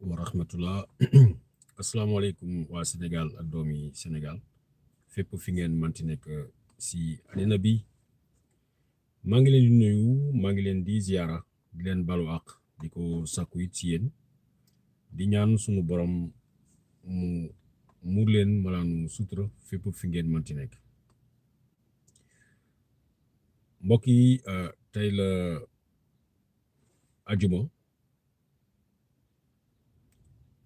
wa rahmatullah asalaamaaleykum waa Sénégal ak doomi Sénégal fépp fi ngeen manti nekk si àddina bi maa ngi leen di nuyu maa ngi leen di ziara di leen balu àq di ko sàkku it si yéen di ñaan sunu borom mu muur leen malaanu sutura fépp fi ngeen manti nekk mbokk yi tey la ajuma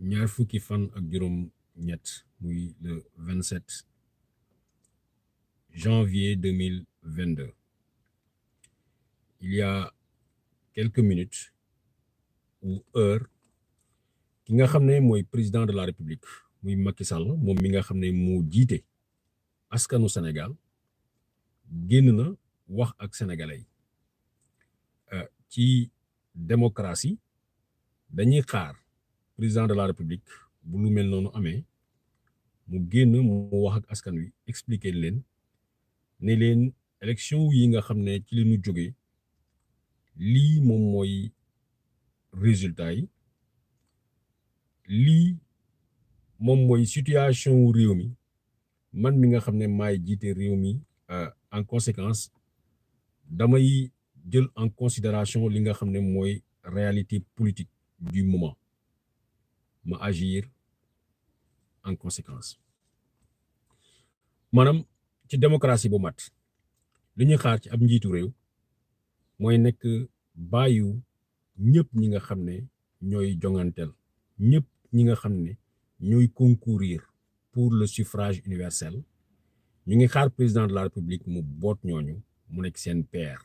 ñaar fukki fan ak juróom ñett muy le 27 janvier 2022 il y a quelques minutes ou heures ki nga xam ne mooy président de la République muy Macky Sall moom mi nga xam ne moo jiite askanu Sénégal génn na wax ak sénégalais yi ci démocratie dañuy xaar président de la République bu lu mel noonu amee mu génn mu wax ak askan wi expliquer leen ne leen élection yi nga xam ne ci li ñu jógee lii moom mooy résultat yi lii moom mooy situation wu réew mi man mi nga xam ne maay jiite réew mi en conséquence damay jël en considération li nga xam ne mooy réalité politique du moment ma agir en conséquence maanaam ci démocratie bu mat li ñuy xaar ci ab njiitu réew mooy nekk bàyyu ñëpp ñi nga xam ne ñooy jonganteel ñëpp ñi nga xam ne ñooy concourir pour le suffrage universel ñu ngi xaar président de la République mu boot ñooñu mu nekk seen père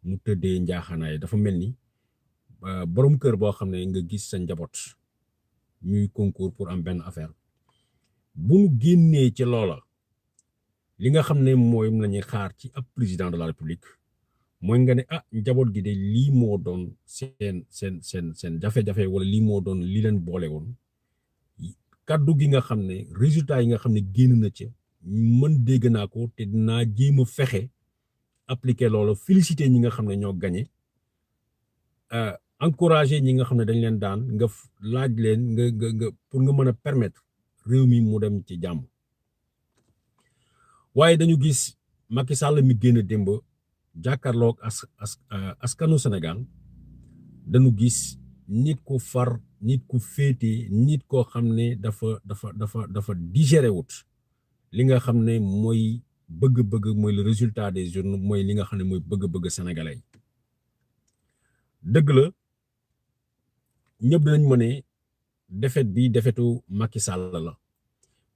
mu tëddee njaaxanaay dafa mel ni borom kër boo xam ne nga gis sa njaboot ñuy concours pour am benn affaire bu mu génnee ci loola li nga xam ne mooy la ñuy xaar ci ab président de la République mooy nga ne njaboot gi de lii moo doon seen jafe-jafe wala lii moo doon li leen boole woon kaddu gi nga xam ne résultat yi nga xam ne génn na ca mën dégg naa ko te dinaa jéem a fexe appliquer loola féliciter ñi nga xam ne ñoo gagné encourager ñi nga xam ne dañ leen daan nga laaj leen nga pour nga mën a permettre réew mi mu dem ci jàmm waaye dañu gis Macky Sall mi génn démb jàkkaarloog askanu Sénégal dañu gis nit ku far nit ku féete nit koo xam ne dafa digéré wut li nga xam ne mooy bëgg-bëgg mooy le résultat des journaux mooy li nga xam ne mooy bëgg-bëgg sénégalais dëgg la ñëpp dinañ mën ne défaite bi défaitu Macky Sall la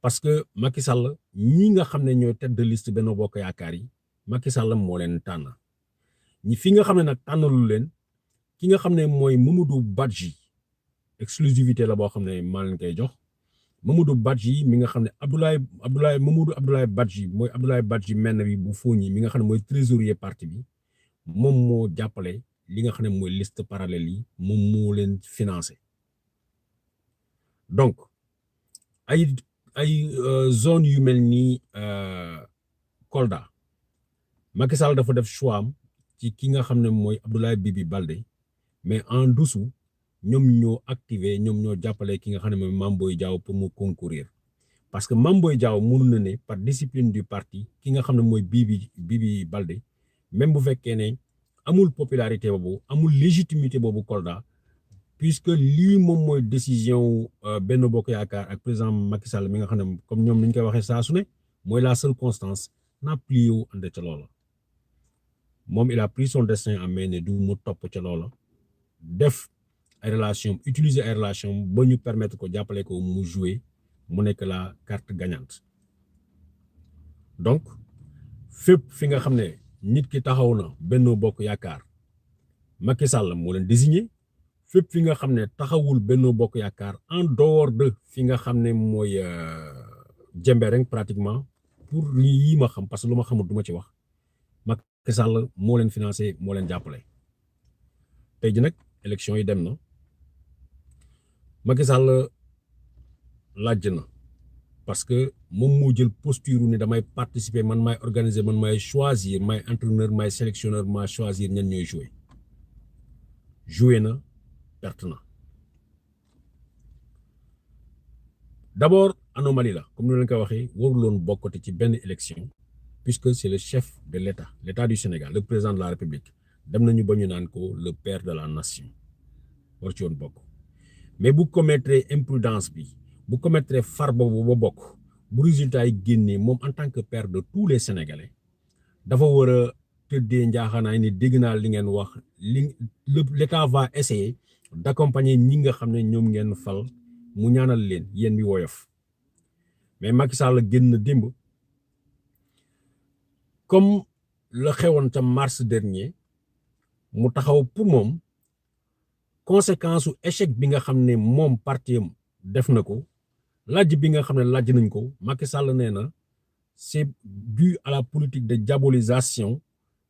parce que Macky Sall ñi nga xam ne ñooy tête de liste Benno Bokk Yaakaar yi Macky Sall moo leen tànn ñi fi nga xam ne nag tànnalu leen ki nga xam ne mooy Mamadou Badji exclusivité la boo xam ne maa leen koy jox Mamadou Badji mi nga xam ne Mamadou Abdoulaye Badji mooy Abdoulaye Badji menn bi bu Fogni mi nga xam ne mooy trésorier parti bi moom moo jàppale li nga xam ne mooy liste parallèle yi moom moo leen financé donc ay zone yu mel ni Kolda Macky Sall dafa def choix am ci ki nga xam ne mooy Abdoulaye Bibi Baldé mais en dessous ñoom ñoo activé ñoom ñoo jàppale ki nga xam ne mooy Mame Boye Diao pour mu concourir parce que Mame Boye Diao mënu na ne par discipline du parti ki nga xam ne mooy Bibi Baldé même bu fekkee ne amul popularité boobu amul légitimité boobu Kolda puisque lii moom mooy décision Benno Bokk Yaakaar ak président Macky Sall mi nga xam ne comme ñoom ni ñu koy waxee saa su ne mooy la seule constance n'a plié wu ànd ca loola moom il a pris son destin en main ne du mu topp ca loola def ay relation utiliser ay relation ba ñu permettre ko jàppale ko mu jouer mu nekk la carte gagnante donc fépp fi nga xam ne nit ki taxaw na Benno Bokk Yaakaar Macky Sall moo leen désigné fépp fi nga xam ne taxawul Benno Bokk Yaakaar en dehors de fi nga xam ne mooy Jembereng pratiquement pour lii ma xam parce que lu ma xamul du ma ci wax Macky Sall moo leen financé moo leen jàppale tey ji nag élection yi dem na Macky Sall laaj na parce que moom moo jël posture ne damay participer man maay organiser man maay choisir maay entraîneur maay sélectionneur maay choisir ñan ñooy jouer na perte na d'abord anomalie la comme ni leen ko waxee waruloon bokkati ci benn élection puisque c'est le chef de l'État du Sénégal le président de la République dem nañu ba ñu naan ko le père de la nation war ci woon bokk mais bu commettre imprudence bi bu commettre far boobu ba bokk bu résultat yi génnee moom en tant que père de tous les Sénégalais dafa war a tëddee njaaxaanaay ni dégg naa li ngeen wax l'État va essayer d'accompagner ñi nga xam ne ñoom ngeen fal mu ñaanal leen yéen mi woyof mais Macky Sall génn démb comme la xewoon ca mars dernier mu taxaw pour moom conséquence su échec bi nga xam ne moom partiam def na ko laaj bi nga xam ne laaj nañ ko Macky Sall nee na c'est dû à la politique de diabolisation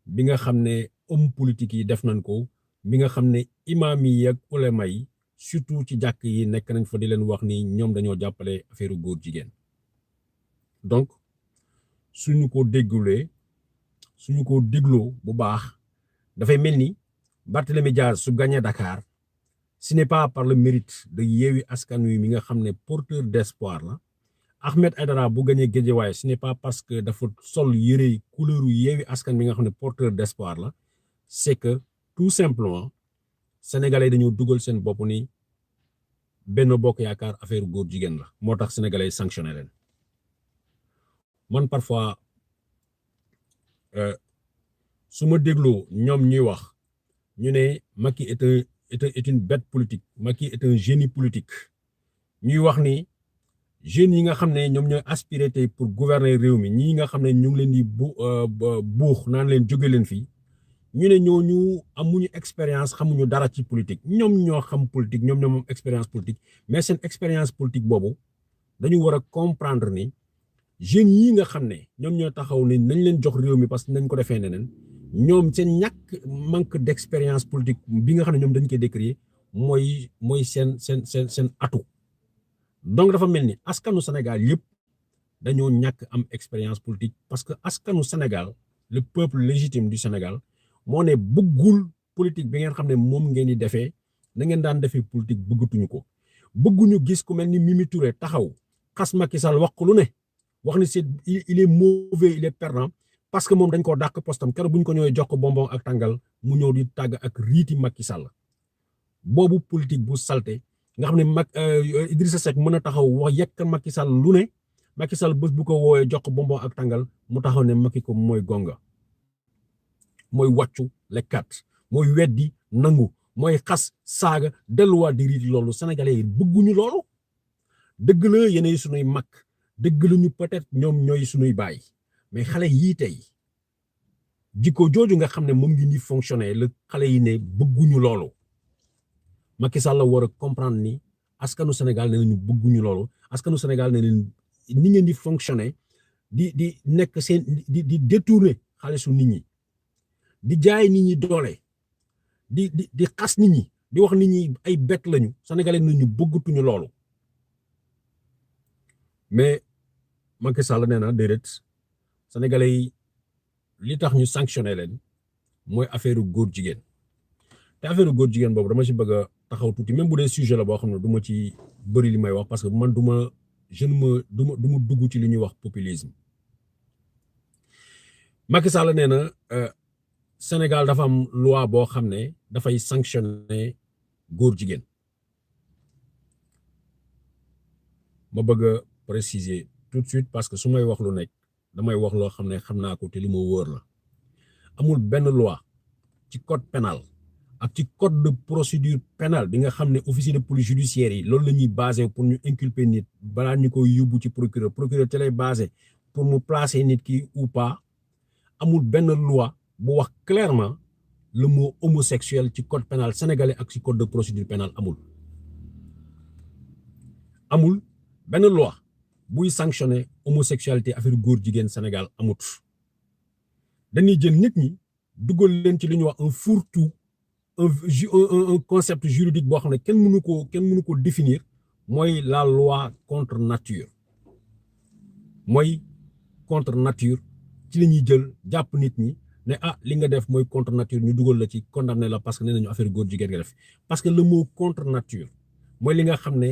bi nga xam ne homme politique yi def nañ ko bi nga xam ne imam yi ak ulema yi surtout ci jàkk yi nekk nañ fa di leen wax ni ñoom dañoo jàppale affaire góor jigéen donc suñu ko dégloo bu baax dafay mel ni Barthélémy Dias su gagné Dakar ce n'est pas par le mérite de Yewwi Askan Wi mi nga xam ne porteur d'espoir la Ahmed Aïdara bu gagné Guédiawaye ce n'est pas parce que dafa sol yëre couleur Yewwi Askan mi nga xam ne porteur d'espoir la c'est que tout simplement sénégalais dañoo dugal seen bopp ni Benno Bokk Yaakaar affaire góor jigéen la moo tax sénégalais sanctionné leen man parfois su ma dégloo ñoom ñuy wax ñu ne Macky est une bête politique Macky est un génie politique ñuy wax ni jeunes yi nga xam ne ñoom ñooy aspiré tey pour gouverner réew mi ñii nga xam ne ñu ngi leen di buux naan leen jóge leen fii ñu ne ñooñu amuñu expérience xamuñu dara ci politique ñoom ñoo xam politique ñoom ñoo moom expérience politique mais seen expérience politique boobu dañu war a comprendre ni jeunes yi nga xam ne ñoom ñoo taxaw ni nañ leen jox réew mi parce que nañ ko defee neneen ñoom seen ñàkk manque d'expérience politique bi nga xam ne ñoom dañ koy décrier mooy seen atu donc dafa mel ni askanu Sénégal yëpp dañoo ñàkk am expérience politique parce que askanu Sénégal le peuple légitime du Sénégal moo ne bëggul politique bi ngeen xam ne moom ngeen di defee na ngeen daan defee politique bëggatuñu ko bëgguñu gis ku mel ni Mimi Touré taxaw xas Macky Sall wax lu ne wax ni il est mauvais il est perdant parce que moom dañ koo dàq postam keroog bu ñu ko ñëwee jox ko bonbon ak tàngal mu ñëw di tàgg ak riiti Macky Sall boobu politique bu salte nga xam ne Idrissa Seck mën a taxaw wax yekk Macky Sall lu ne Macky Sall bés bu ko woowee jox ko bonbon ak tàngal mu taxaw ne Macky ko mooy gonga mooy wàccu lekkat mooy weddi nangu mooy xas saaga delluwaat di riiti loolu sénégalais yi bëgguñu loolu dëgg la yéenay sunuy mag dëgg la ñu peut-être ñoom ñooy sunuy baay mais xale yii tey jikko jooju nga xam ne moom ngi ni fonctionner la xale yi ne bëgguñu loolu Macky Sall la war a comprendre ni askanu Sénégal ne nañu bëgguñu loolu askanu Sénégal ne leen ni ngeen di fonctionner di nekk seen di détourner xaalisu nit ñi di jaay nit ñi doole di xas nit ñi di wax nit ñi ay bett lañu sénégalais nañu bëggatuñu loolu mais Macky Sall nee na déedéet sénégalais yi li tax ñu sanctionné leen mooy affaire góor jigéen te affaire góor jigéen boobu dama ci bëgg a taxaw tuuti même bu dee sujet la boo xam ne du ma ci bëri li may wax parce que man du ma dugg ci li ñuy wax populisme Macky Sall nee na Sénégal dafa am loi boo xam ne dafay sanctionner góor jigéen ma bëgg a préciser tout de suite parce que su may wax lu nekk damay wax loo xam ne xam naa ko te li ma wóor la amul benn loi ci code pénal ak ci code de procédure pénale bi nga xam ne officier de police judiciaire yi loolu la ñuy basé pour ñu inculper nit balaa ñu koy yóbbu ci procureur te lay basé pour mu placer nit ki ou pas amul benn loi bu wax clairement le mot homosexuel ci code pénal sénégalais ak ci code de procédure pénale amul benn loi buy sanctionner homosexualité affaire góor jigéen Sénégal amut dañuy jël nit ñi dugal leen ci li ñuy wax un fourre-tout un concept juridique boo xam ne kenn mënu ko définir mooy la loi contre nature ci la ñuy jël jàpp nit ñi ne li nga def mooy contre nature ñu dugal la ci condamné la parce que nee nañu affaire góor jigéen nga def parce que le mot contre nature mooy li nga xam ne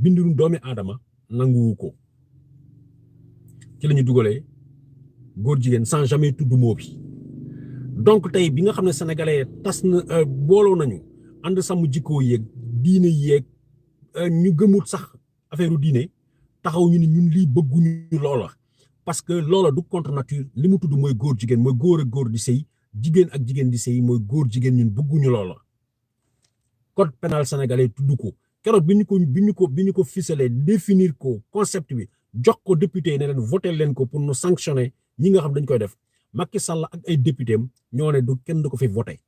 bindirum doomi aadama nanguwu ko ci la ñu dugalee góor jigéen sans jamais tudd moo bi donc tey bi nga xam ne sénégalais tas na booloo nañu ànd sàmm jikkoo yeeg diine yeeg ñu gëmut sax affaire diine taxaw ñu ni ñun lii bëgguñu loola parce que loola du contre nature li mu tudd mooy góor jigéen mooy góor ak góor di sëy jigéen ak jigéen di sëy mooy góor jigéen ñun bëgguñu loola code pénal sénégalais tudd ko keroog bi ñu ko ficelé définir ko concept bi jox ko député yi ne leen voté leen ko pour nous sanctionner ñi nga xam dañ koy def Macky Sall ak ay député am ñoo ne du kenn du ko fi voté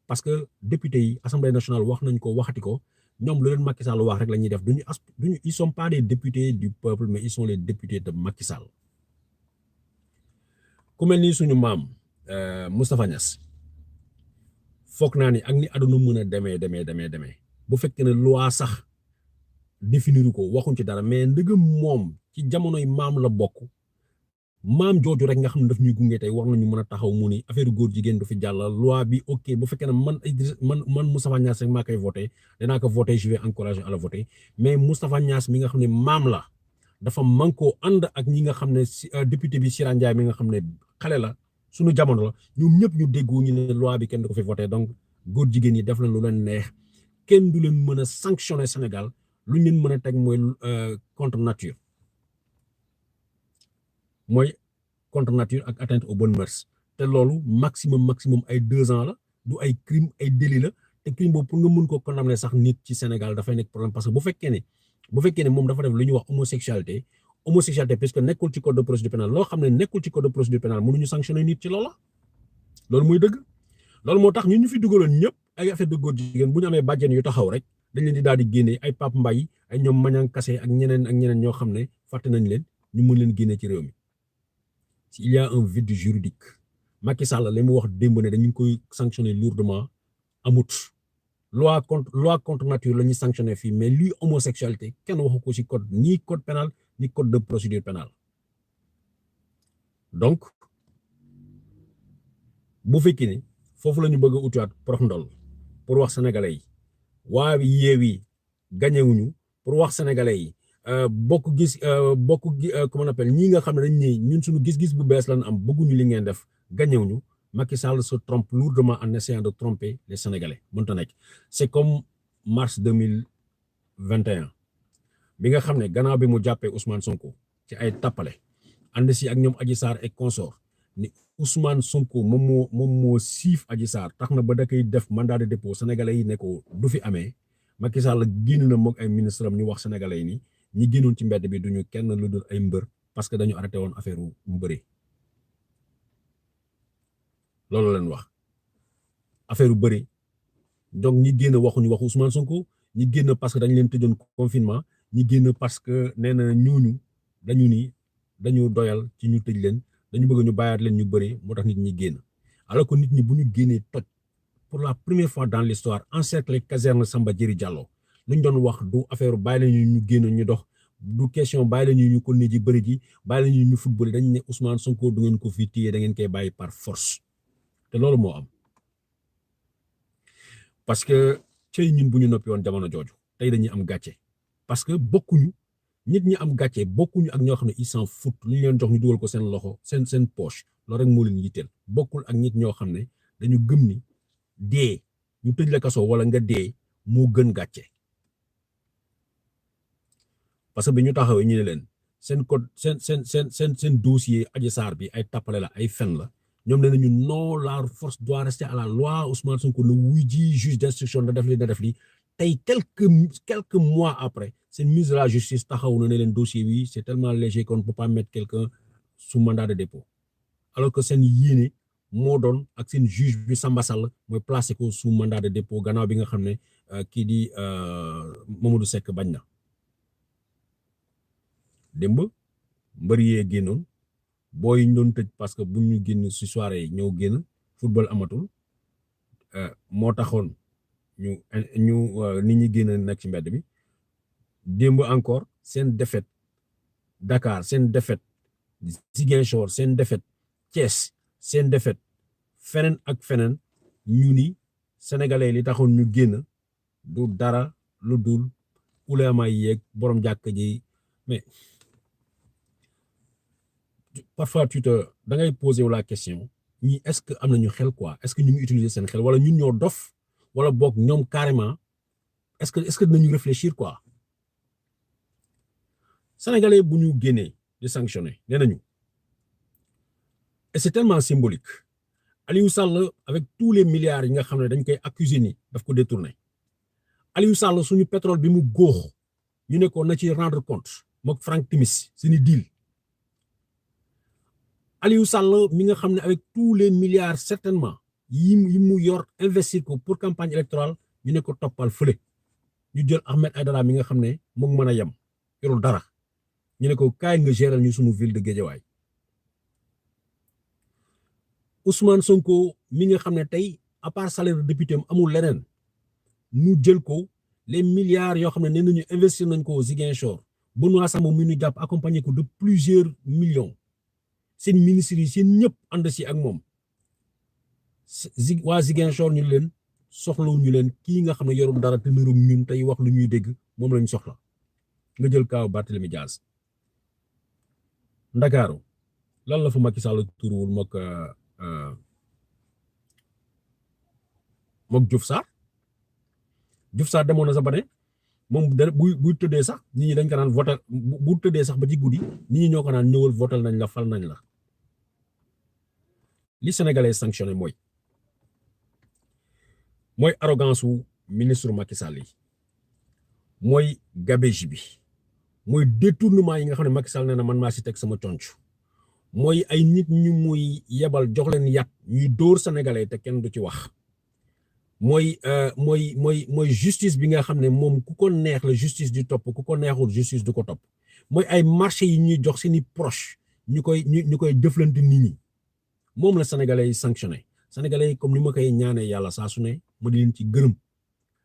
parce que député yi assemblée nationale wax nañ ko waxati ko ñoom lu leen Macky Sall wax rek la ñuy def duñu ils sont pas des députés du peuple mais ils sont les députés de Macky Sall ku mel ni suñu maam Moustapha Niass foog naa ni ak ni àdduna mën a demee bu fekkee ne loi sax définir ko waxuñ ci dara mais ndëgëm moom ci jamonoy maam la bokk maam jooju rek nga xam ne daf ñuy gunge tey war nañu mën a taxaw mu ni affaire góor jigéen du fi jàll loi bi ok bu fekkee ne man Moustapha Niass rek maa koy voté danaa ko voté je vais encourager à la voter mais Moustapha Niass mi nga xam ne maam la dafa mànkoo ànd ak ñi nga xam ne député bi Sira Ndiaye mi nga xam ne xale la suñu jamono la ñoom ñëpp ñu déggoo ñu ne loi bi kenn du ko fi voté donc góor jigéen yi def leen lu leen neex kenn du leen mën a sanctionner Sénégal lu ñu leen mën a teg mooy contre nature ak atteinte aux bonnes mœurs te loolu maximum ay 2 ans la du ay crime ay délit la te crime boobu pour nga mën ko condamner sax nit ci Sénégal dafay nekk problème parce que bu fekkee ne moom dafa def lu ñuy wax homosexualité puisque nekkul ci code de procédure pénale loo xam ne nekkul ci code de procédure pénale mënuñu sanctionner nit ci loola loolu mooy dëgg loolu moo tax ñun ñu fi dugaloon ñëpp ay affaire de góor jigéen bu ñu amee bàjjen yu taxaw rek dañ leen di daal di génne ay Pape Mbaye ay ñoom Mañang Kassé ak ñeneen ñoo xam ne fàtte nañ leen ñu mën leen génne ci réew mi il y a un vide juridique Macky Sall li mu wax démb ne dañu koy sanctionner lourdement amut loi contre nature la ñuy sanctionner fii mais luy homosexualité kenn waxu ko ci code ni code pénal ni code de procédure pénale donc bu fekkee ne foofu la ñu bëgg a utiwaat prox ndol pour wax sénégalais yi waa Yewwi gañewuñu pour wax sénégalais yi comment on appelle ñi nga xam ne dañ ne ñun suñu gis-gis bu bees lañ am bëgguñu li ngeen def gañewuñu Macky Sall se trompe lourdement en essayant de tromper les sénégalais mënta nekk c'est comme mars 2021 bi nga xam ne gannaaw bi mu jàppee Ousmane Sonko ci ay tappale ànd si ak ñoom Adji Sarr et consort ni Ousmane Sonko moom moo siif Adji Sarr tax na ba da koy def mandat de dépôt sénégalais yi ne ko du fi amee Macky Sall génn na moog ay ministre am ñu wax sénégalais yi ni ñi génnoon ci mbedd bi duñu kenn lu dul ay mbër parce que dañu arrêté woon affaire mbëri loolu leen wax affaire bëri donc ñi génn waxuñu waxu Ousmane Sonko ñi génn parce que dañu leen tëjoon confinement ñi génn parce que nee na ñooñu dañu doyal ci ñu tëj leen dañu bëgg ñu bàyyaat leen ñu bëri moo tax nit ñi génn alors que nit ñi bu ñu génnee toj pour la première fois dans l'histoire encercler caserne Samba Diéry Diallo lu ñu doon wax du affaire bàyyi leen ñu génn ñu dox du question bàyyi leen ñu ko ne ji bëri ji bàyyi leen ñu football dañu ne Ousmane Sonko du ngeen ko fii téye da ngeen koy bàyyi par force te loolu moo am parce que cey ñun bu ñu noppi woon jamono jooju tey dañuy am gàcce parce que bokkuñu nit ñi am gàcce bokkuñu ak ñoo xam ne ils s'en foutent lu ñu leen jox ñu dugal ko seen loxo seen poche loolu rek moo leen yitteel bokkul ak nit ñoo xam ne dañu gëm ni dee ñu tëj la kaso wala nga dee moo gën gàcce parce que bi ñu taxawee ñu ne leen seen code seen dossier Adji Sarr bi ay tappale la ay fen la ñoom nee nañu non la force doit rester à la loi Ousmane Sonko na wuy ji juge d'instruction na def li tey quelques mois après seen ministre de la justice taxaw na ne leen dossier bi c'est tellement léger qu'on ne peut pas mettre quelqu'un sous mandat de dépôt alors que seen yéene moo doon ak seen juge bi Samba Sall mooy placé ko sous mandat de dépôt gannaaw bi nga xam ne kii di Mamadou Seck bañ na démb mbër yee génnoon booy ñu doon tëj parce que bu ñu génn ci soirée yi ñëw génn football amatul moo taxoon ñu nit ñi génn nekk ci mbedd bi démb encore seen défaite Dakar seen défaite Ziguinchor seen défaite Thiès seen défaite feneen ak feneen ñu ni sénégalais li taxoon ñu génn du dara lu dul ulama yeeg borom jàkk ji mais parfois da ngay poser wu la question ñi est-ce que am nañu xel quoi est-ce que ñu ngi utiliser seen xel wala ñun ñoo dof wala boog ñoom carrément est-ce que dinañu réfléchir quoi sénégalais bu ñu génnee di sanctionner nee nañu et c'est tellement symbolique Aliou Sall avec tous les milliards yi nga xam ne dañ koy accuser ni daf ko détourner Aliou Sall suñu pétrole bi mu góox ñu ne ko na ci rendre compte mook Frank Timis seeni deal Aliou Sall mi nga xam ne avec tous les milliards certainement yi mu yor investir ko pour campagne électorale ñu ne ko toppal fële ñu jël Ahmed Aïdara mi nga xam ne moom mën a yem yorul dara ñu ne ko kaay nga gérer ñu suñu ville de Guédiawaye Ousmane Sonko mi nga xam ne tey à part salaire de député am amul leneen ñu jël ko les milliards yoo xam ne nee nañu investir nañ ko Ziguinchor Benoît Sambou mi ñu jàpp accompagné ko de plusieurs millions seen ministres yi seen ñëpp ànd si ak moom waa Ziguinchor ñu leen soxlawu ñu leen kii nga xam ne yorul dara te nirum ñun tey wax lu ñuy dégg moom lañ soxla nga jël kaaw Barthélémy Dias Ndakaaru lan la fa Macky Sall turuwul mook Diouf Sarr demoon na sa ba ne moom buy tëddee sax nit ñi dañ ko naan votel bu tëddee sax ba ci guddi nit ñi ñoo ko naan ñëwal votel nañ la fal nañ la li sénégalais sanctionné mooy arrogance wu ministre Macky Sall yi mooy gabegie bi mooy détournement yi nga xam ne Macky Sall nee na man maa si teg sama conc mooy ay nit ñu muy yebal jox leen yat ñuy dóor sénégalais te kenn du ci wax mooy justice bi nga xam ne moom ku ko neex la justice di topp ku ko neexul justice du ko topp mooy ay marché yi ñuy jox seeni proche ñu koy jëflante nit ñi moom la sénégalais yi sanctionné sénégalais yi comme ni ma koy ñaanee yàlla saa su ne ma di leen ci gërëm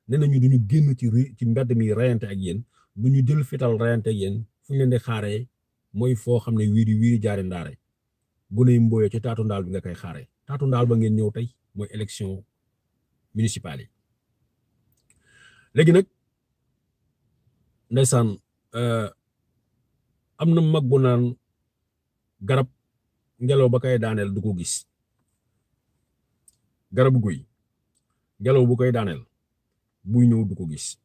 nee nañu duñu génn ci mbedd mi rayante ak yéen duñu jël fital rayante ak yéen fu ñu leen di xaaree mooy foo xam ne wiiri jaari ndaare gune yi mbooyee ci taatu ndaal bi nga koy xaaree taatu ndaal ba ngeen ñëw tey mooy élection municipale yi léegi nag ndeysaan am na mag bu naan garab ngelaw ba koy daaneel du ko gis garabu guy ngelaw bu koy daaneel buy ñëw du ko gis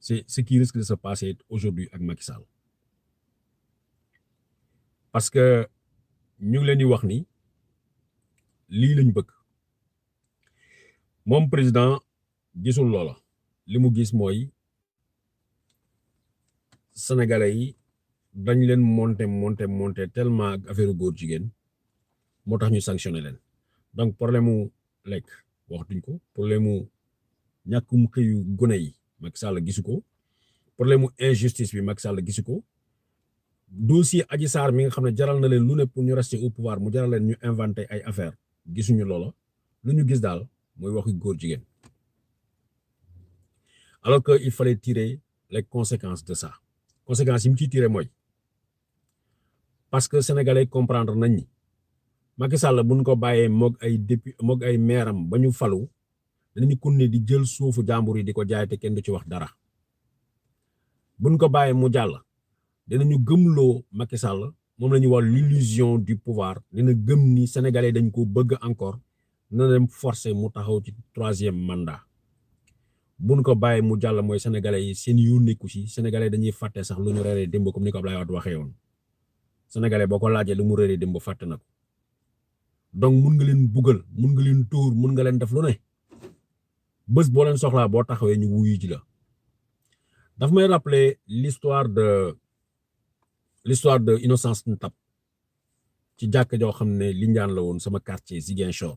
c'est ce qui risque de se passer aujourd'hui ak Macky Sall parce que ñu ngi leen di wax ni lii lañ bëgg moom président gisul loola li mu gis mooy sénégalais yi dañ leen monter tellement ak affaire góor jigéen moo tax ñu sanctionné leen donc problème mu lekk waxtuñ ko problème mu ñàkkum xëyu gone yi Macky Sall gisu ko problème mu injustice bi Macky Sall gisu ko dossier Adji Sarr mi nga xam ne jaral na leen lu ne pour ñu rester au pouvoir mu jaral leen ñu inventé ay affaire gisuñu loola lu ñu gis daal mooy waxi góor jigéen alors que il fallait tirer les conséquences de ça conséquences yi mu ciy tirer mooy parce que sénégalais comprendre nañ ni Macky Sall buñ ko bàyyee moog ay député moog ay meeram ba ñu falu danañu continuer di jël suufu jàmbur yi di ko jaay te kenn du ci wax dara buñ ko bàyyee mu jàll dinañu gëmloo Macky Sall moom la ñuy wax l'illusion du pouvoir dina gëm ni sénégalais dañ ko bëgg encore na dem forcer mu taxaw ci 3e mandat buñ ko bàyyee mu jàll mooy sénégalais yi seen yoon nekku ci sénégalais dañuy fàtte sax lu ñu reeree démb comme ni ko Abdoulaye Wade waxee woon sénégalais boo ko laajee lu mu reeree démb fàtte na ko donc mun nga leen buggal mun nga leen tóor mun nga leen def lu ne bés boo leen soxlaa boo taxawee ñu wuyu ji la daf may rappeler l'histoire de Innocence Ntap ci jàkk joo xam ne Lindiane la woon sama quartier Ziguinchor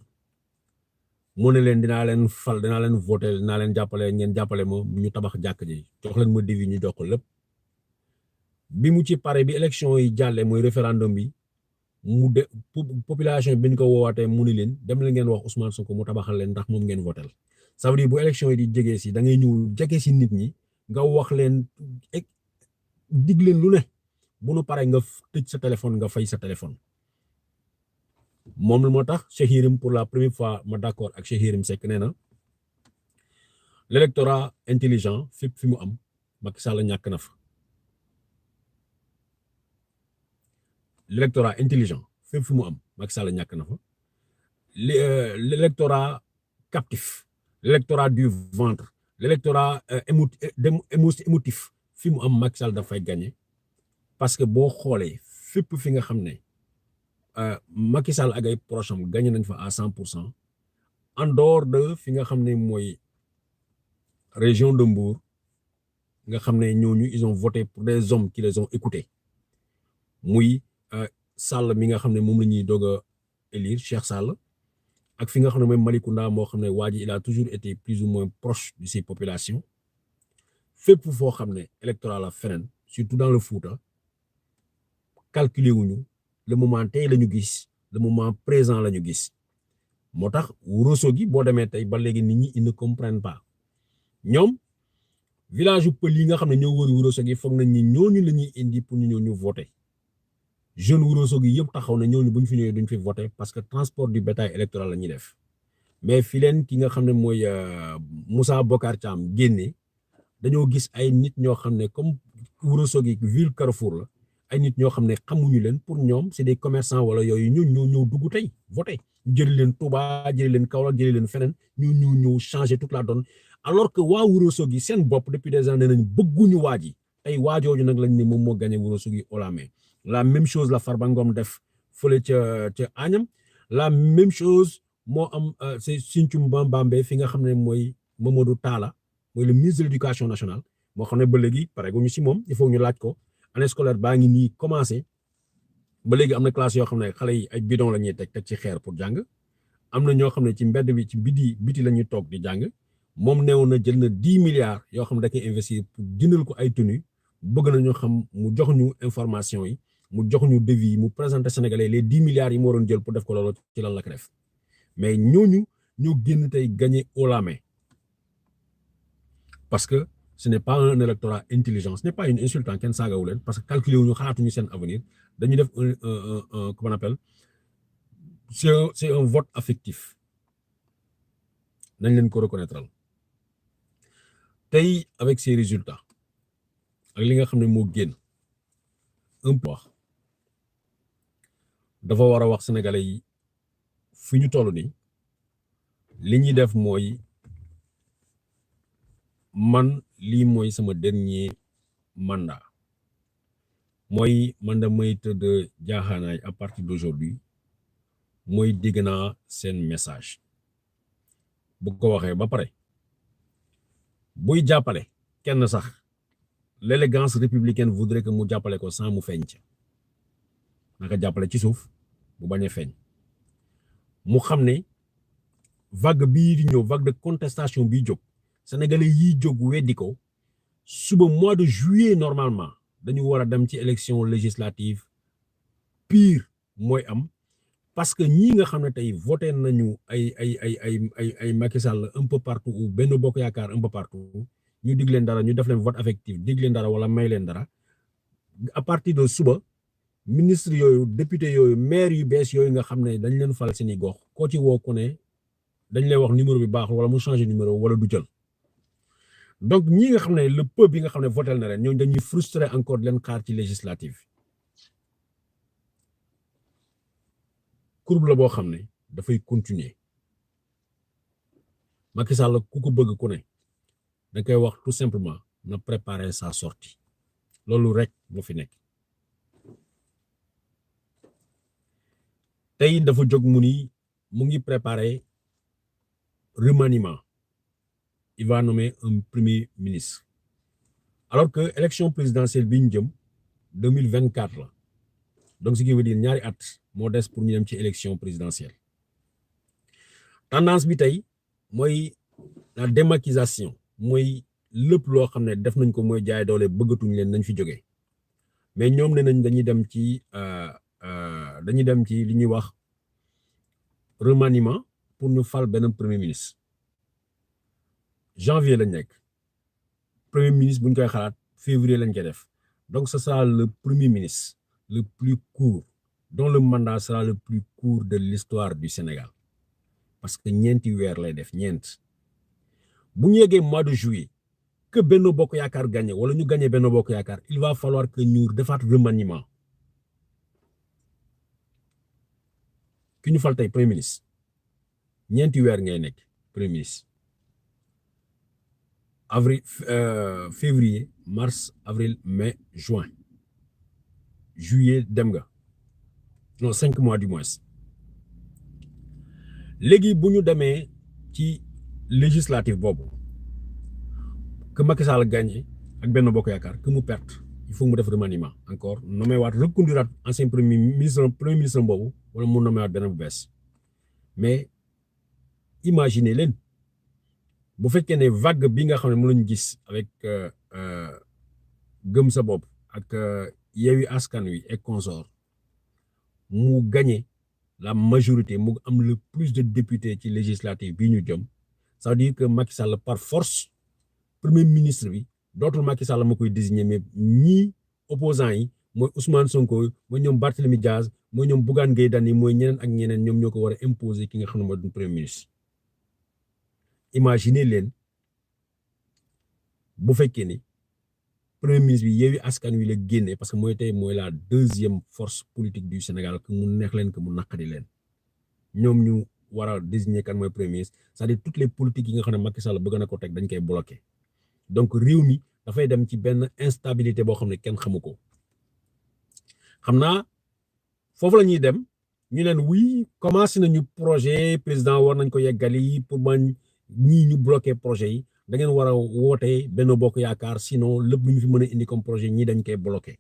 mu ne leen dinaa leen fal dinaa leen voter dinaa leen jàppale ngeen jàppale ma ñu tabax jàkk ji jox leen ma devis ñu jox ko lépp bi mu ci pare bi élection yi jàllee mooy référendum bi mu de population bi ñu ko woowaatee mu ni leen dem leen ngeen wax Ousmane Sonko mu tabaxal leen ndax moom ngeen votel ça veut dire bu élection yi di jege si da ngay ñëw jege si nit ñi nga wax leen dig leen lu ne bu nu pare nga tëj sa téléphone nga fay sa téléphone moom moo tax Cheikh Yérim pour la première fois ma d'accord ak Cheikh Yérim Seck nee na l'électorat intelligent fépp fi mu am Macky Sall ñàkk na fa l'électorat intelligent fépp fi mu am Macky Sall ñàkk na fa l'électorat captif l'électorat du ventre l'électorat émotif fi mu am Macky Sall dafay gagné parce que boo xoolee fépp fi nga xam ne Macky Sall ak ay proches am gagné nañ fa à 100% en dehors de fi nga xam ne mooy région de Mbour nga xam ne ñooñu ils ont voté pour des hommes qui les ont écoutés muy Sall mi nga xam ne moom la ñuy doog a élire Cheikh Sall ak fi nga xam ne mooy Malicounda moo xam ne waa ji il a toujours été plus ou moins proche de ses populations fépp foo xam ne électoral la feneen surtout dans le Fouta calculer wuñu le moment tey la ñu gis le moment présent la ñu gis moo tax Ourossogui boo demee tey ba léegi nit ñi ils ne comprennent pas ñoom village yu pël yi nga xam ne ñoo wër Ourossogui foog nañ ni ñooñu la ñuy indi pour ñu ñëw ñu voter jeune Ourossogui yëpp taxaw na ñooñu bu ñu fi ñëwee duñ fi voter parce que transport du bétail électoral la ñuy def mais fi leen ki nga xam ne mooy Moussa Bocar Thiam génne dañoo gis ay nit ñoo xam ne comme Ourossogui ville Carrefour la ay nit ñoo xam ne xamuñu leen pour ñoom c'est des commerçants wala yooyu ñoo ñëw dugg tey voter jëli leen Touba jëli leen Kaolack jëli leen feneen ñu changer toute la donne alors que waa Ourossogui seen bopp depuis des années nañ bëgguñu waa ji tey waajooju nag lañ ne moom moo gagné Ourossogui haut la main la même chose la Farba Ngom def fële ca Agnam la même chose moo am c'est Sinthiou Bambambe fi nga xam ne mooy Mamadou Talla mooy le ministre de l'éducation nationale moo xam ne ba léegi pare gu ñu si moom il faut ñu laaj ko année scolaire baa ngi nii commencé ba léegi am na classe yoo xam ne xale yi ay bidon la ñuy teg ci xeer pour jàng am na ñoo xam ne ci mbedd bi ci biti la ñuy toog di jàng moom neewoon na jël na 10 milliards yoo xam ne da koy investir pour jëndal ko ay tenue bëgg na ñu xam mu jox ñu information yi mu jox ñu devis yi mu présenter Sénégalais les 10 milliards yi mu waroon jël pour def ko loolu ci lan la ko def mais ñooñu ñoo génn tey gagné haut la main parce que ce n'est pas un électorat intelligent ce n'est pas une insulte kenn saagawu leen parce que calculer wuñu xalaatuñu seen avenir dañuy def un comment on appelle c'est un vote affectif nañ leen ko reconnaître tey avec ces résultats ak li nga xam ne moo génn un peu wax dafa war a wax sénégalais yi fi ñu toll nii li ñuy def mooy man lii mooy sama dernier mandat mooy man damay tëdd jaaxaanaay à partir d'aujourd'hui mooy dégg naa seen message bu ko waxee ba pare buy jàppale kenn sax l'élégance républicaine voudrait que mu jàppale ko sans mu feeñ ca naka jàppale ci suuf bu bañ a feeñ mu xam ne vague bii di ñëw vague de contestation bii jóg sénégalais yiy jóg weddi ko suba mois de juillet normalement dañu war a dem ci élection législative pire mooy am parce que ñii nga xam ne tey voté nañu ay Macky Sall un peu partout ou Benno Bokk Yaakaar un peu partout ñu dig leen dara ñu def leen vote affectif dig leen dara wala may leen dara à partir de suba ministre yooyu député yooyu maire yu bees yooyu nga xam ne dañ leen fal seeni gox koo ci woo ko ne dañ lay wax numéro bi baaxul wala mu changer numéro wala du jël donc ñi nga xam ne le peuple bi nga xam ne voté na leen ñooñu dañuy frustré encore leen xaar ci législative courbe la boo xam ne dafay continuer Macky Sall ku ko bëgg ku ne da koy wax tout simplement na préparer sa sortie loolu rek moo fi nekk tey dafa jóg mu ngi préparer remaniement il va nommer un premier ministre alors que élection présidentielle bi ñu jëm 2024 la donc ce qui veut dire ñaari at moo des pour ñu dem ci élection présidentielle tendance bi tey mooy la démaquisation mooy lépp loo xam ne def nañ ko mooy jaay doole bëggatuñ leen nañ fi jógee mais ñoom ne nañ dañuy dem ci li ñuy wax remaniement pour ñu fal benn premier ministre janvier lañ nekk premier ministre bu ñu koy xalaat février lañ koy def donc ce sera le premier ministre le plus court dont le mandat sera le plus court de l'histoire du Sénégal parce que ñeenti weer lay def ñeent bu ñu yeggee mois de juillet que Benno Bokk Yaakaar gagné wala ñu gagné Benno Bokk Yaakaar il va falloir que ñu defaat remaniement ki ñu fal tey premier ministre ñeenti weer ngay nekk premier ministre avril février mars avril mai juin juillet dem nga non 5 mois du moins léegi bu ñu demee ci législative boobu que Macky Sall gagné ak Benno Bokk Yaakaar que mu perte il faut mu def remaniement encore nommé waat reconduiraat ancien premier ministre boobu wala mu nommé waat beneen bu bees mais imaginez leen bu fekkee ne vague bi nga xam ne mu lañu gis avec gëm sa bopp ak Yewwi Askan Wi et consort mu gagné la majorité mu am le plus de députés ci législative bi ñu jëm ça veut dire que Macky Sall par force premier ministre bi dootul Macky Sall ma koy désigner mais ñii opposants yi mooy Ousmane Sonko mooy ñoom Barthélémy Diaz mooy ñoom Bougane Gueye Dany mooy ñeneen ak ñeneen ñoom ñoo ko war a imposer ki nga xam ne mooy premier ministre. Imaginez leen bu fekkee ni premier ministre bi Yewwi Askan Wi la génne parce que mooy tey mooy la deuxième force politique du Sénégal que mu neex leen que mu naqari leen ñoom ñu war a désigner kan mooy premier ministre c'est-à-dire toutes les politiques yi nga xam ne Macky Sall bëgg na ko teg dañ koy bloqué donc réew mi dafay dem ci benn instabilité boo xam ne kenn xamu ko xam naa foofu la ñuy dem ñu leen oui commencé nañu projet président war nañ ko yeggali pour bañ ñii ñu bloqué projet yi da ngeen war a woote Benno Bokk Yaakaar sinon lépp lu ñu fi mën a indi comme projet ñii dañ koy bloqué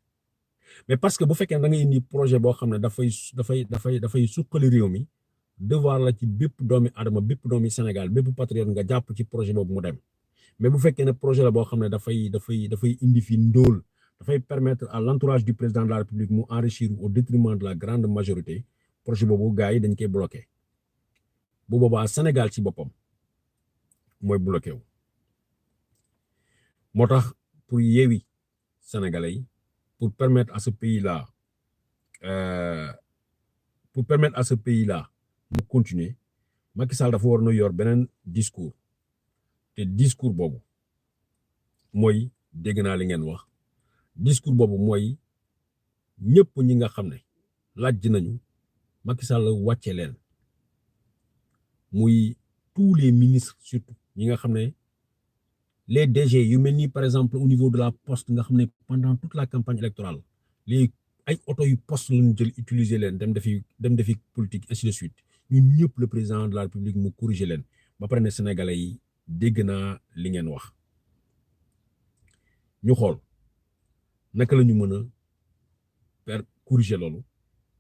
mais parce que bu fekkee da nga indi projet boo xam ne dafay suqali réew mi devoir la ci bépp doomi adama bépp doomi Sénégal bépp patriote nga jàpp ci projet boobu mu dem mais bu fekkee ne projet la boo xam ne dafay indi fi ndóol dafay permettre à l'entourage du président de la République mu enrichir au détriment de la grande majorité projet boobu gars yi dañ koy bloqué bu boobaa Sénégal ci boppam mooy bloqué wu moo tax pour yeewi Sénégalais yi pour permettre à ce pays-là mu continuer Macky Sall dafa war na yor beneen discours te discours boobu mooy dégg naa li ngeen wax discours boobu mooy ñëpp ñi nga xam ne laaj nañu Macky Sall wàcce leen muy tous les ministres surtout ñi nga xam ne les DG yu mel ni par exemple au niveau de la poste nga xam ne pendant toute la campagne électorale les ay oto yu poste lañu jël utiliser leen dem defi politique ainsi de suite ñun ñëpp le président de la République mu corriger leen ba pare ne Sénégalais yi dégg naa li ngeen wax ñu xool naka la ñu mën a corriger loolu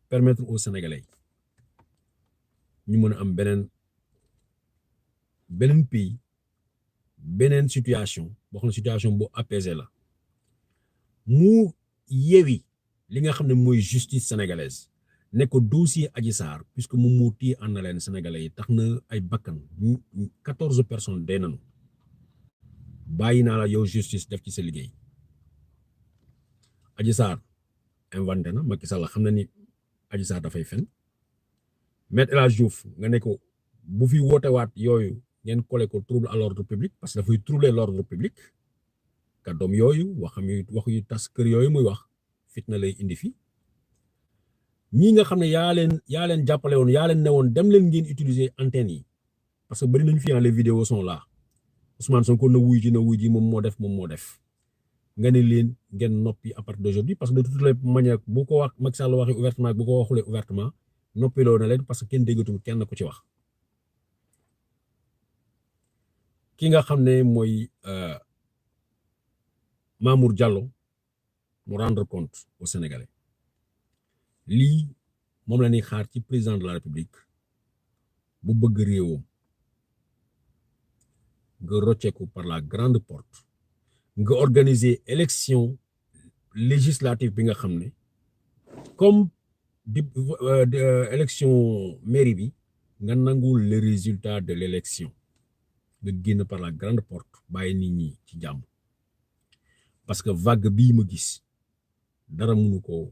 permettre aux Sénégalais ñu mën a am beneen pays beneen situation boo xam ne situation bu apaisée la mu yewi li nga xam ne mooy justice sénégalaise ne ko dossier Adji Sarr puisque moom moo téye ànd na leen Sénégalais yi tax na ay bakkan 14 personnes dee nañu bàyyi naa la yow justice def ci sa liggéey Adji Sarr inventé na Macky Sall xam na ni Adji Sarr dafay fen Maître El Hadji Diouf nga ne ko bu fi wootewaat yooyu ngeen collé ko trouble à l'ordre public parce que dafay troubler l'ordre public kàddoom yooyu wax yu tas kër yooyu muy wax fitna lay indi fi ñii nga xam ne yaa leen jàppale woon yaa leen ne woon dem leen ngeen utiliser antenne yi parce que bari nañu fi les vidéos sont là Ousmane Sonko na wuy ji moom moo def nga ne leen ngeen noppi à partir d'aujourd'hui parce que de toutes les manières bu ko wax Macky Sall waxee ouvertement bu ko waxulee ouvertement noppiloo na leen parce que kenn déggatul kenn ku ci wax ki nga xam ne mooy Mamour Diallo mu rendre compte aux Sénégalais lii moom la ñuy xaar ci président de la République bu bëgg réewam nga rocceeku par la grande porte nga organiser élection législative bi nga xam ne comme élection mairie bi nga nangul le résultat de l'élection nga génn par la grande porte bàyyi nit ñi ci jàmm parce que vague bii ma gis dara mënu ko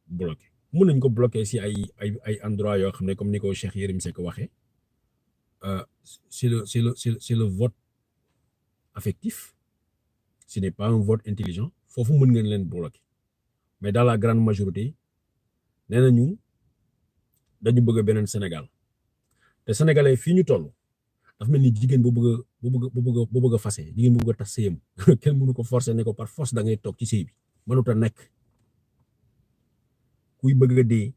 bloqué mën nañ ko bloqué si ay endroit yoo xam ne comme ni ko Cheikh Yérim Seck waxee c'est le vote affectif, ce n'est pas un vote intelligent, foofu mën ngeen leen bloquer mais dans la grande majorité nee nañu dañu bëgg beneen Sénégal te sénégalais fii ñu toll dafa mel ni jigéen bu bëgg a fase jigéen bu bëgg a tas sëyam kenn mënu ko forcer ne ko par force da ngay toog ci sëy bi mënut a nekk kuy bëgg a dee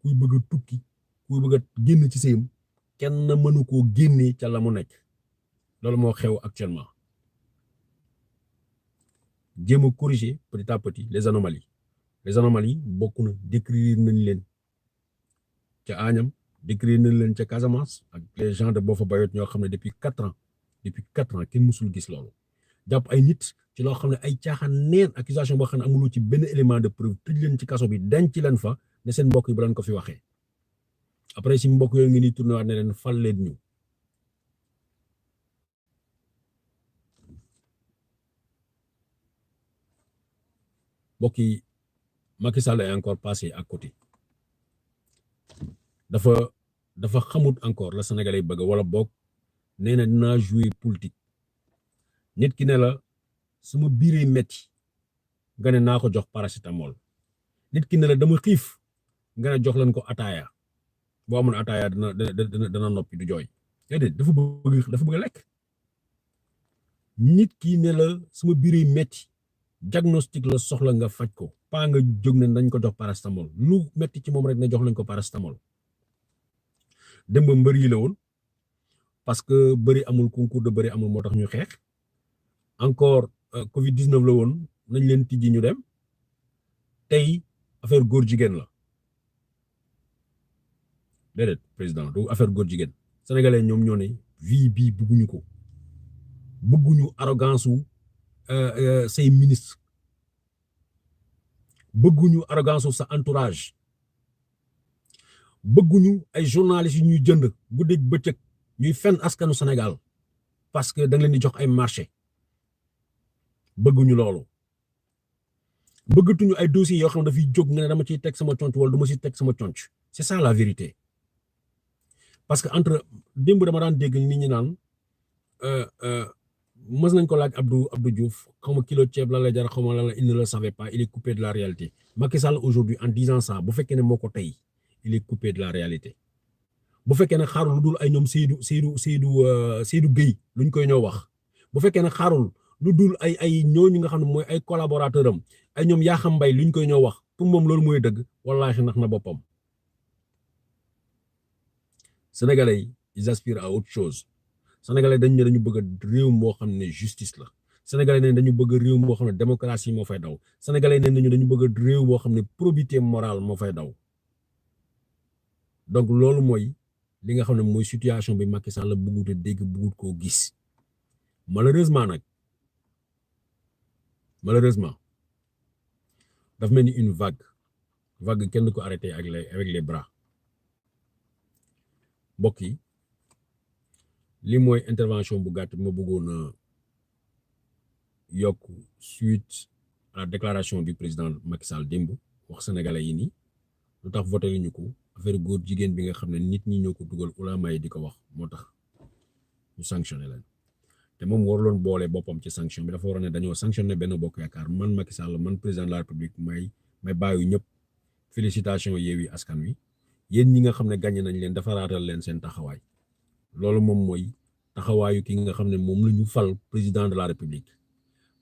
kuy bëgg a tukki kuy bëgg a génn ci sëyam kenn mënu koo génnee ca la mu nekk loolu moo xew actuellement jéem a corriger petit à petit les anomalies bokk na décrire nañ leen ca Agnam décrire nañ leen ca Casamance ak les gens de Boffa Bayotte ñoo xam ne depuis 4 ans kenn mësul gis loolu jàpp ay nit ci loo xam ne ay caaxaan neen accusation boo xam ne amuloo ci benn élément de preuve tëj leen ci kaso bi denc leen fa ne seen mbokk yi ba leen ko fi waxee après si mbokk yooyu ngeen di tourné waat ne leen fal leen ñu mbokk yi Macky Sall est encore passé à côté dafa xamut encore la Sénégalais bëgg wala boog nee na dinaa jouer politique nit ki ne la suma biiree metti nga ne naa ko jox paracétamol nit ki ne la dama xiif nga ne jox leen ko ataaya boo amoon ataaya dana noppi du jooy déedéet dafa bëgg a lekk nit ki ne la suma biiree metti diagnostic la soxla nga faj ko pas nga jóg ne dañ ko jox paracétamol lu metti ci moom rek ne jox lañ ko paracétamol démb mbër yi la woon parce que bëri amul concours de bëri amul moo tax ñu xeex encore Covid 19 la woon nañ leen tijji ñu dem tey affaire góor jigéen la déedéet président du affaire góor jigéen sénégalais ñoom ñoo ne vie bii bëgguñu arrogance wu say ministre bëgguñu arrogance wu sa entourage bëgguñu ay journalistes yu ñuy jënd guddeeg bëccëg ñuy fenn askanu Sénégal parce que da nga leen di jox ay marché bëgguñu loolu bëggatuñu ay dossiers yoo xam ne dafay jóg nga ne dama ciy teg sama conc wala du ma ciy teg sama conc c'est ça la vérité parce que entre démb dama daan dégg nit ñi naan mës nañ ko laaj Abdou Diouf xaw ma kilo ceeb la lay jar xaw ma la il ne le savait pas il est coupé de la réalité Macky Sall aujourd'hui en disant ça bu fekkee ne moo ko tey il est coupé de la réalité bu fekkee ne xaarul lu dul ay ñoom Seydou Gueye luñ koy ñoo wax bu fekkee ne xaarul lu dul ay ñooñu nga xam ne mooy ay collaborateur am ay ñoom yaa xam mbay luñ koy ñoo wax pour moom loolu mooy dëgg wallaahi nax na boppam sénégalais yi ils aspirent à autre chose sénégalais dañu bëgg réew moo xam ne justice la sénégalais ne dañu bëgg réew moo xam ne démocratie moo fay daw sénégalais ne dañu bëgg réew moo xam ne probité morale moo fay daw donc loolu mooy li nga xam ne mooy situation bi Macky Sall la bëggut a dégg bëggut koo gis malheureusement daf mel ni une vague kenn du ko arrêté avec les bras mbokk yi li mooy intervention bu gàtt bi ma bëggoon a yokk suite à la déclaration du président Macky Sall démb wax sénégalais yi ni lu tax voté lu ñu ko affaire góor jigéen bi nga xam ne nit ñi ñoo ko dugal ulama yi di ko wax moo tax ñu sanctionné leen te moom waruloon boole boppam ci sanction bi dafa waroon ne dañoo sanctionné benn bokk yaakaar man Macky Sall man président de la République may bàyyi ñëpp félicitation Yewwi Askan Wi yéen ñi nga xam ne gagné nañ leen dafa raatal leen seen taxawaay loolu moom mooy taxawaayu ki nga xam ne moom la ñu fal président de la République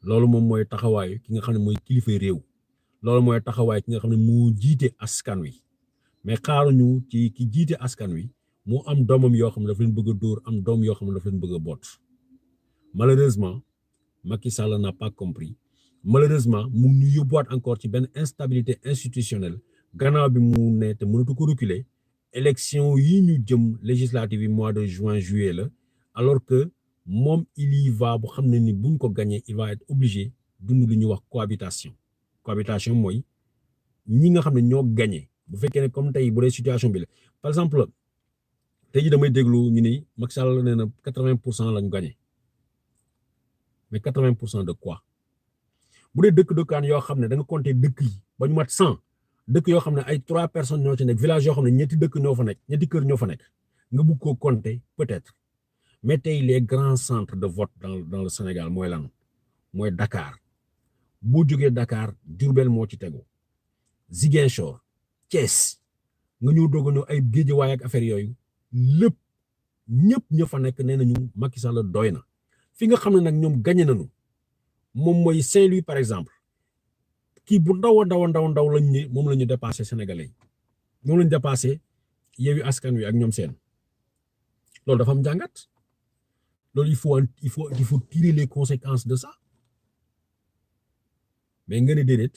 loolu moom mooy taxawaayu ki nga xam ne mooy kilifa réew loolu mooy taxawaay ki nga xam ne moo jiite askan wi mais xaaruñu ci ki jiite askan wi moo am doomam yoo xam ne dafa leen bëgg a dóor am doom yoo xam ne dafa leen bëgg a boot malheureusement Macky Sall n'a pas compris malheureusement mu ñu yóbbuwaat encore ci benn instabilité institutionnelle gannaaw bi mu ne te mënatu ko reculer élection yi ñu jëm législative yi mois de juin juillet la alors que moom il y va bu xam ne ni buñ ko gagné il va être obligé dund lu ñuy wax cohabitation mooy ñi nga xam ne ñoo gagné bu fekkee ne comme tey bu dee situation bi la par exemple tey ji damay déglu ñu ni Macky Sall nee na 80% lañu gagné mais 80% de quoi bu dee dëkkaan yoo xam ne da nga compter dëkk yi ba ñu mat 100 dëkk yoo xam ne ay 3 personnes ñoo ci nekk village yoo xam ne ñetti dëkk ñoo fa nekk ñetti kër ñoo fa nekk nga bugg koo compter peut-être mais tey les grands centres de vote dans le Sénégal mooy lan mooy Dakar boo jógee Dakar Diourbel moo ci tegu Ziguinchor Thiès nga ñëw doog a ñëw ay Guédiawaye ak affaire yooyu lépp ñëpp ña fa nekk nee nañu Macky Sall doy na fi nga xam ne nag ñoom gagné nañu moom mooy Saint-Louis par exemple kii bu ndaw lañ ni moom la ñu dépassé Sénégalais yi moom la ñu dépassé Yewwi Askan Wi ak ñoom seen loolu dafa am jàngat loolu il faut tirer les conséquences de ça mais nga ne déedéet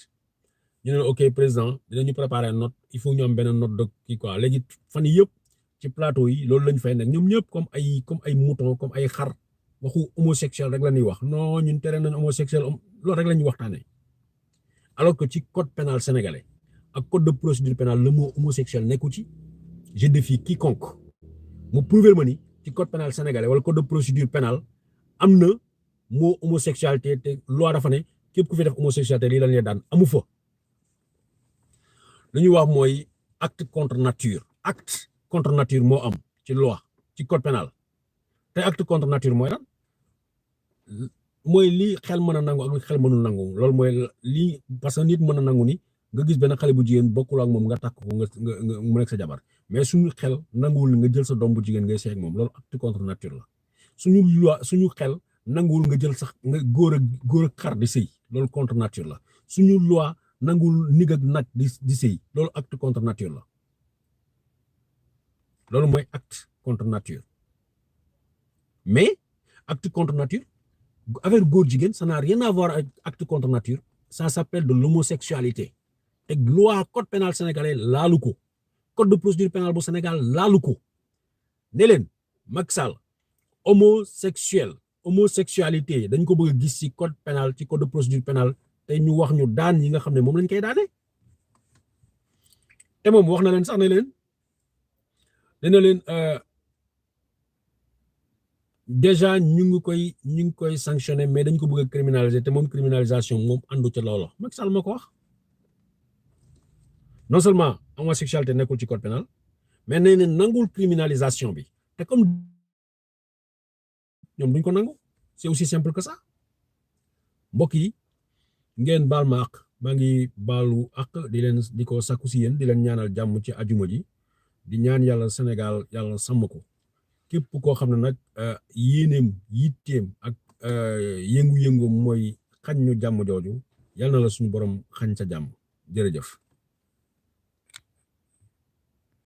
ñu ne ok président dinañu préparer note il faut ñu am benn note de kii quoi léegi fan yii yëpp ci plateau yi loolu lañ fay nekk ñoom ñëpp comme ay mouton comme ay xar waxu homosexuel rek la ñuy wax non ñun tere nañ homosexuel loolu rek la ñuy waxtaanee alors que ci code pénal sénégalais ak code de procédure pénale le mot homosexuel nekku ci je défie quiconque mu prouver ma ni ci code pénal sénégalais wala code de procédure pénale am na mot homosexualité te loi dafa ne képp ku fi def homosexualité lii la ñuy daan amu fa lu ñuy wax mooy acte contre nature moo am ci loi ci code pénal te acte contre nature mooy lan mooy lii xel mën a nangu ak xel mënul nangu loolu mooy lii parce que nit mën a nangu ni nga gis benn xale bu jigéen bokkul ak moom nga takk ko nga mu nekk sa jabar mais suñu xel nanguwul nga jël sa doom bu jigéen ngay seeg moom loolu acte contre nature la suñu xel nanguwul nga jël sax nga góor ak xar di sëy loolu contre nature la suñu loi nanguwul nig ak nag di sëy loolu acte contre nature la loolu mooy acte contre nature mais acte contre nature affaire góor jigéen ça n'a rien à voir avec acte contre nature ça s'appelle de l'homosexualité te loi code pénal sénégalais laalu ko code de procédure pénale bu Sénégal laalu ko ne leen Macky Sall homosexualité dañ ko bëgg a gis ci code pénal ci code de procédure pénale te ñu wax ñu daan yi nga xam ne moom lañ koy daane te moom wax na leen sax ne leen dina leen déjà ñu ngi koy sanctionné mais dañ ko bëgg a criminaliser te moom criminalisation moom àndu ca loolu Macky Sall moo ko wax non seulement homosexualité nekkul ci code pénal mais nee na nangul criminalisation bi te comme ñoom duñ ko nangu c'est aussi simple que ça mbokk yi ngeen baal ma ak maa ngi baalu ak di ko sakku si yéen di leen ñaanal jàmm ci ajuma ji di ñaan yàlla Sénégal yàlla sàmm ko képp koo xam ne nag yéeneem yitteem ak yëngu-yëngu mooy xañ ñu jàmm jooju yàlla na la suñu borom xañ sa jàmm jërëjëf.